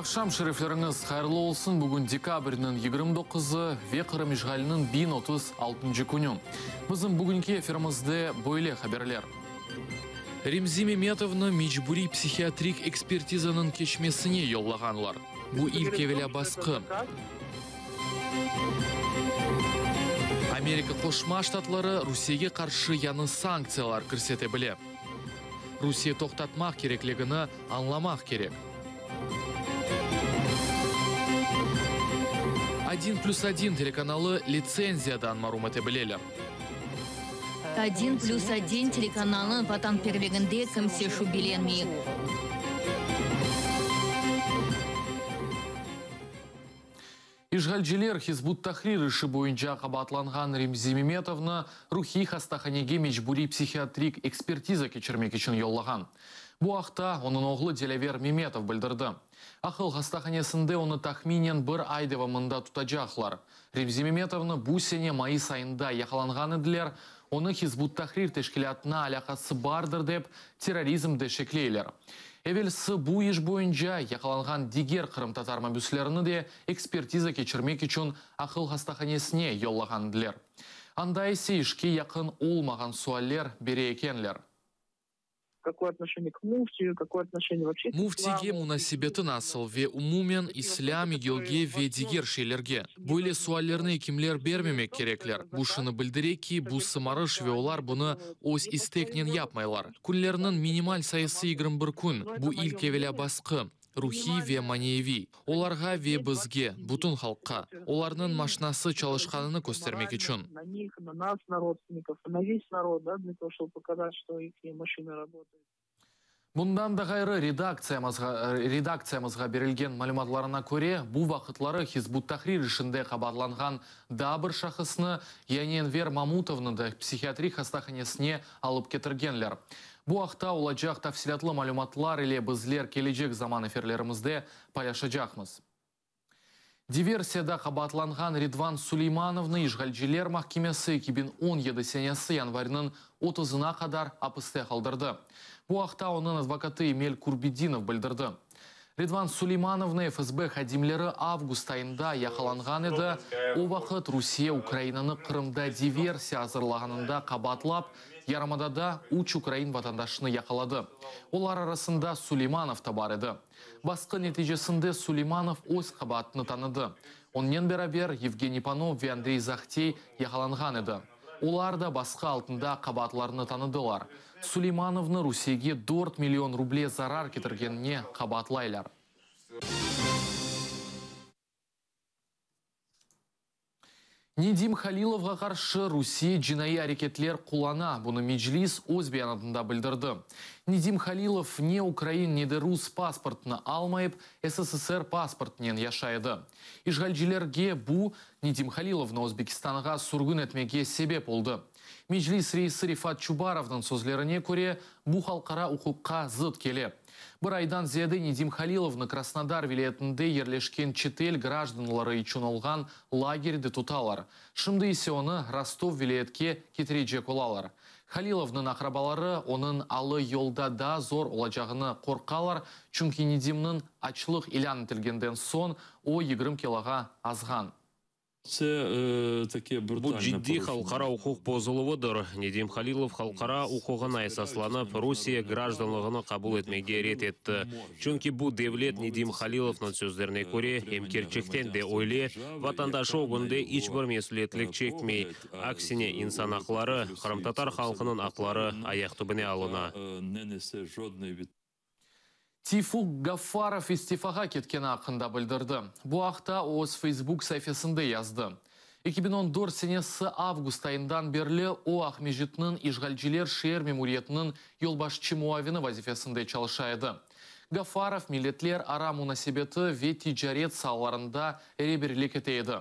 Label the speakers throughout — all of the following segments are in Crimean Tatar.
Speaker 1: Aqşam şerefleriñiz hayırlı olsun! Bugün dekabrniñ 29-ı ve Qırım işğaliniñ 1036-ncı künü. Bizim bugünki efirimizde böyle haberler. Remzi Memetovnı mecburiy psihiatrik ekspertizanıñ keçmesine yollağanlar. Bu ilk evelâ basqı. Amerika Qoşma Ştatları Rusiyege qarşı yañı sanktsiyalar kirsete bile. Rusiye toqtatmaq kerekligini añlamaq kerek. Odin plüs odin telekanalı litsenziyadan marum ete bileler.
Speaker 2: Odin plüs odin telekanalınıñ vatanperverliginde kimse şübelenmey.
Speaker 1: İşğalciler Hizb ut-Tahrir işi boyunca qabaatlanğan Remzi Memetovnı ruhiy hastahanege mecburiy psihiatrik ekspertiza keçirmek içün yollağan. Bu aqta onıñ oğlu Dilâver Memetov bildirdi. Aqıl hastahanesinde onı tahminen bir ay devamında tutacaqlar. Remzi Memetovnı bu sene mayıs ayında yaqalanğan ediler, onı Hizb ut-Tahrir teşkilâtına alâqası bardır dep, terrorizmde şekleyler. Evelsi bu iş boyunca yaqalanğan diger qırımtatar mabüslerini de ekspertiza keçirmek içün aqıl hastahanesine yollağan ediler. Anda ise işke yaqın olmağan sualler bere ekenler. Müftige munasebeti nasıl ve umumen islâm, İGİLge ve diger şeylerge? Böyle suallerni ekimler bermemek kerekler. Bu şunı bildire ki, bu sımarış ve olar bunı öz isteknen yapmaylar. Künlerniñ minimal sayısı 21 kün, bu ilk evelâ basqı, ruhiy ve maneviy, olarğa ve bizge, bütün halqqa, olarnıñ maşnası çalışqanını köstermek içün. Bundan da ğayrı, redaktsiyamızğa berilgen malümatlarına köre, bu vaqıtları Hizb ut-Tahrir işinde qabaatlanğan daa bir şahısnı, yani Enver Mamutovnı da psihiatrik hastahanesine alıp ketirgenler. Bu aqta olacaq tafsilâtlı malümatlar ile bizler kelecek zaman efirlerimizde paylaşacaqmız. Diversiyada qabaatlanğan Ridvan Suleymanovnı işğalciler mahkemesi 2017 senesi yanvarniñ 30-ına qadar apiste qaldırdı. Bu aqta onıñ advokatı Emel Kurbedinov bildirdi. Ridvan Suleymanovnı FSB hadimleri avgust ayında yaqalanğan edi, o vaqıt Rusiye Ukrainanı Qırımda diversiya azırlağanında qabaatlap, yarımadada üç ukrain vatandaşını yaqaladı. Olar arasında Suleymanov da bar edi. Basqı neticesinde Suleymanov öz qabaatını tanıdı. Onnen beraber Yevgeniy Panov ve Andrey Zahtey yaqalanğan edi. Olar da basqı altında qabaatlarını tanıdılar. Suleymanovnı Rusiyege dört million ruble zarar ketirgenine qabaatlaylar. Nedim Halilovğa qarşı Rusiye cinaiy areketler qullana, bunı Meclis öz beyanatında bildirdi. Nedim Halilov ne ukrain, ne de rus pasportını almayıp, SSSR pasportınen yaşay edi. İşğalcilerge bu, Nedim Halilovnı Özbekistanğa sürgün etmege sebep oldı. Meclis reisi Refat Çubarovnıñ sözlerine köre, bu halqara uquqqa zıt kele. Bir aydan ziyade Nedim Halilovnı Krasnodar vilâyetinde yerleşken çetel grajdanları içün olğan lagerde tutalar. Şimdi ise onı Rostov vilâyetke ketirecek olalar. Halilovnıñ aqrabaları onıñ alı yolda daa zor olacağını qorqalar, çünki Nedimniñ açlıq ilân etilgenden soñ o 20 kiloğa azğan.
Speaker 3: Bu ciddiy halqara uquq bozuluvıdır. Nedim Halilov halqara uquğına esaslanıp, Rusiye grajdanlığını qabul etmege red etti. Çünki bu devlet, Nedim Halilovnıñ sözlerine köre, em kerçekten de öyle, vatandaşı ögünde iç bir mesüliyetlik çekmey. Aksine, insan aqları, qırımtatar halqınıñ aqları ayaq tübüne alına.
Speaker 1: Teyfuk Gafarov istifağa ketkeni aqqında bildirdi. Bu aqta o öz Facebook saifesinde yazdı. 2014 senesi avgust ayından berli o Aqmescitniñ işğalciler şeer memuriyetiniñ yolbaşçı muavini vazifesinde çalışa edi. Gafarov milletler ara munasebeti ve ticaret saalarında reberlik ete edi.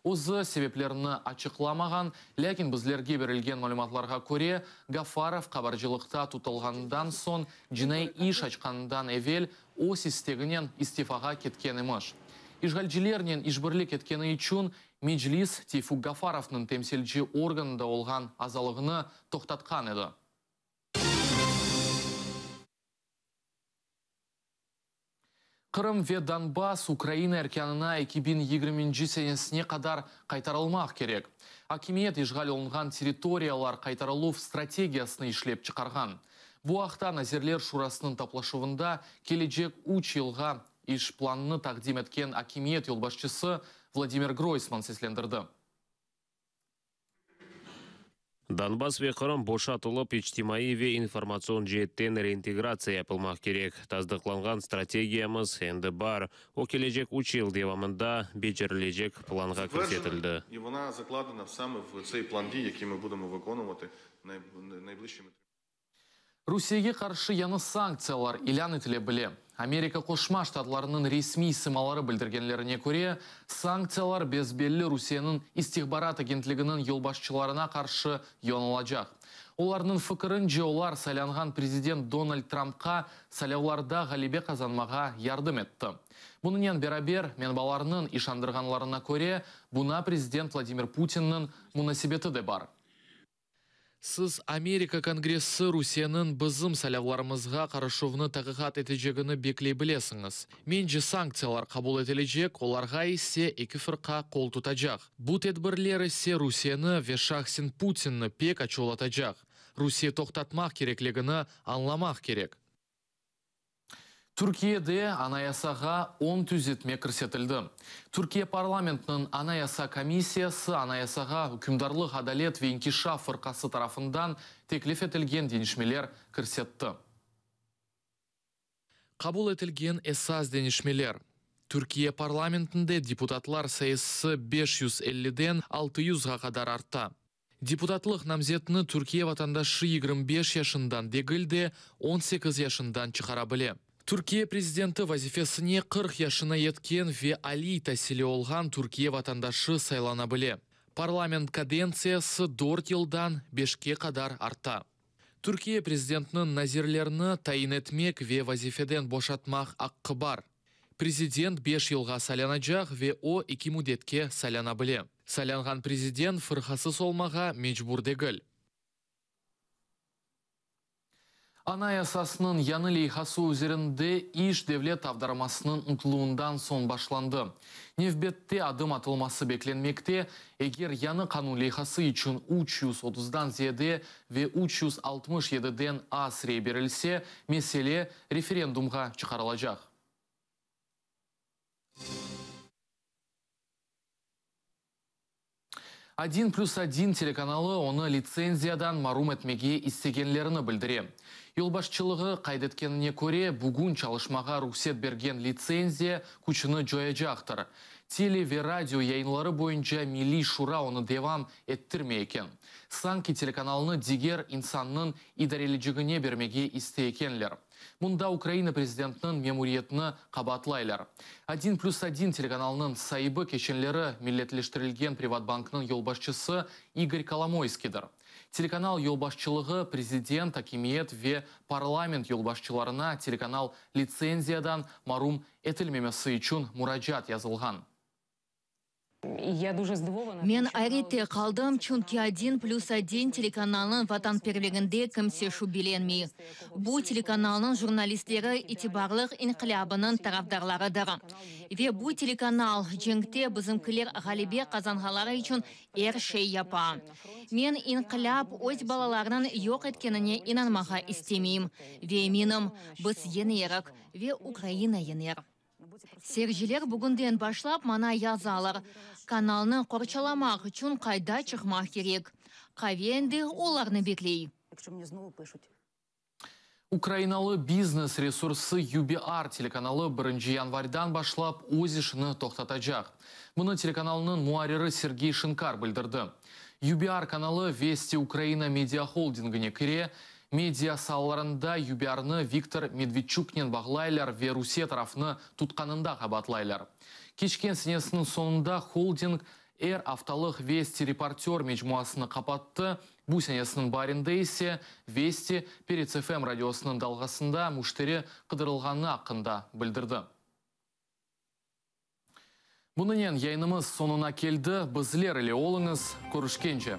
Speaker 1: Özü sebeplerini açıqlamağan, lâkin bizlerge berilgen malümatlarğa köre, Gafarov qabarcılıqta tutulğanından soñ cinaiy iş açqanından evel öz isteginen istifağa ketken emiş. İşğalcilernen işbirlik etkeni içün Meclis Teyfuk Gafarovnıñ temsilci organında olğan azalığını toqtatqan edi. Qırım ve Donbass Ukraina erkânına 2020 senesine qadar qaytarılmaq kerek. Akimiyet işğal olunğan territoriyalar qaytarıluv strategiyasını işlep çıqarğan. Bu aqta Nazirler Şurasınıñ toplaşuvında kelecek üç yılğa iş planını taqdim etken akimiyet yolbaşçısı Vladimir Groysman seslendirdi.
Speaker 3: Donbass ve Qırım boşatılıp, içtimaiy ve informatsion ceetten reintegratsiya yapılmaq kerek. Tasdıqlanğan strategiyamız endi bar. O, kelecek üç yıl devamında becerilecek planğa kirsetildi.
Speaker 1: Rusiyege qarşı yañı sanktsiyalar ilân etile bile. Amerika Qoşma Ştatlarınıñ resmiy sımaları bildirgenlerine köre, sanktsiyalar bes-belli Rusiyeniñ istihbarat agentliginiñ yolbaşçılarına qarşı yonalacaq. Olarnıñ fikirince, olar saylanğan prezident Donald Trampqa saylavlarda ğalebe qazanmağa yardım etti. Bunınen beraber, menbalarnıñ işandırğanlarına köre, buña prezident Vladimir Putinniñ munasebeti de bar. Siz Amerika Kongressi Rusiyeniñ bizim saylavlarımızğa qarışuvını taqiqat etecegini bekley bilesiñiz. Mence, sanktsiyalar qabul etilecek, olarğa ise eki firqa qol tutacaq. Bu tedbirler ise Rusiyeni ve şahsen Putinni pek açuvlatacaq. Rusiye toqtatmaq kerekligini añlamaq kerek. Türkiyede Anayasağa on tüzetme kirsetildi. Türkiye parlamentiniñ Anayasa komissiyası Anayasağa Ükümdarlıq, adalet ve inkişaf fırqası tarafından teklif etilgen deñişmeler kirsetti. Qabul etilgen esas deñişmeler, Türkiye parlamentinde deputatlar sayısı 550-den 600-ğa qadar arta. Deputatlıq namzetini Türkiye vatandaşı 25 yaşından degil de, 18 yaşından çıqara bile. Türkiye prezidenti vazifesine 40 yaşına yetken ve aliy tasili olğan Türkiye vatandaşı saylana bile. Parlament kadentsiyası dört yıldan beşke qadar arta. Türkiye prezidentiniñ nazirlerni tayin etmek ve vazifeden boşatmaq aqqı bar. Prezident beş yılğa saylanacaq ve o, eki müddetke saylana bile. Saylanğan prezident fırqasız olmağa mecbur degil. Anayasasınıñ yañı leyhası üzerinde iş devlet avdarmasınıñ unutıluvından soñ başlandı. Nevbette adım atılması beklenmekte, eger yañı qanun leyhası içün 330-dan ziyade ve 367-den az rey berilse, mesele referendumğa çıqarılacaq. Odin plüs odin telekanalı onı litsenziyadan marum etmege istegenlerini bildire. Yolbaşçılığı qayd etkenine köre, bugün çalışmağa ruhset bergen litsenziya küçüni coyacaqtır. Tele ve radio yayınları boyunca Milliy şura onı devam ettirmey eken. Sanki telekanalnı diger insannıñ idarelecigine bermege istey ekenler. Mında Ukraina prezidentiniñ memuriyetini qabaatlaylar. Odin plüs odin telekanalınıñ saibi keçenleri milletleştirilgen Privatbanknıñ yolbaşçısı İgor Kolomoyskiydir. Telekanal yolbaşçılığı prezident, akimiyet ve parlament yolbaşçılarına telekanal litsenziyadan marum etilmemesi içün muracaat yazılğan.
Speaker 2: Men ayrette qaldım, çünki Odin plüs odin telekanalınıñ vatanperverliginde kimse şübelenmey. Bu telekanalnıñ jurnalistleri itibarlıq inqilâbınıñ tarafdarlarıdır. Ve bu telekanal cenkte bizimkiler ğalebe qazanğanları içün er şey yapa. Men inqilâp öz balalarınıñ yoq etkenine inanmağa istemeyim. Ve eminim, biz yeñerik ve Ukraina yeñer. Seyirciler bugünden başlap maña yazalar, kanalnı qorçalamaq içün qayda çıqmaq kerek. Qave endi olarnı bekley.
Speaker 1: Ukrainalı biznes resursı UBR telekanalı birinci yanvardan başlap öz işini toqtatacaq. Bunı telekanalnıñ muarriri Sergey Şinkar bildirdi. UBR kanalı Vesti Ukraina mediaholdingine kire. Media saalarında UBRnı Viktor Medvedçuknen bağlaylar ve Rusiye tarafını tutqanında qabaatlaylar. Keçken senesiniñ soñunda holding er aftalıq Vesti Reportör mecmuasını qapattı, bu senesiniñ baarinde ise Vesti Perets FM radiosınıñ dalğasında müşteri qıdırılğanı aqqında bildirdi. Bunınen yayınımız soñuna keldi. Bizler ile oluñız. Körüşkence!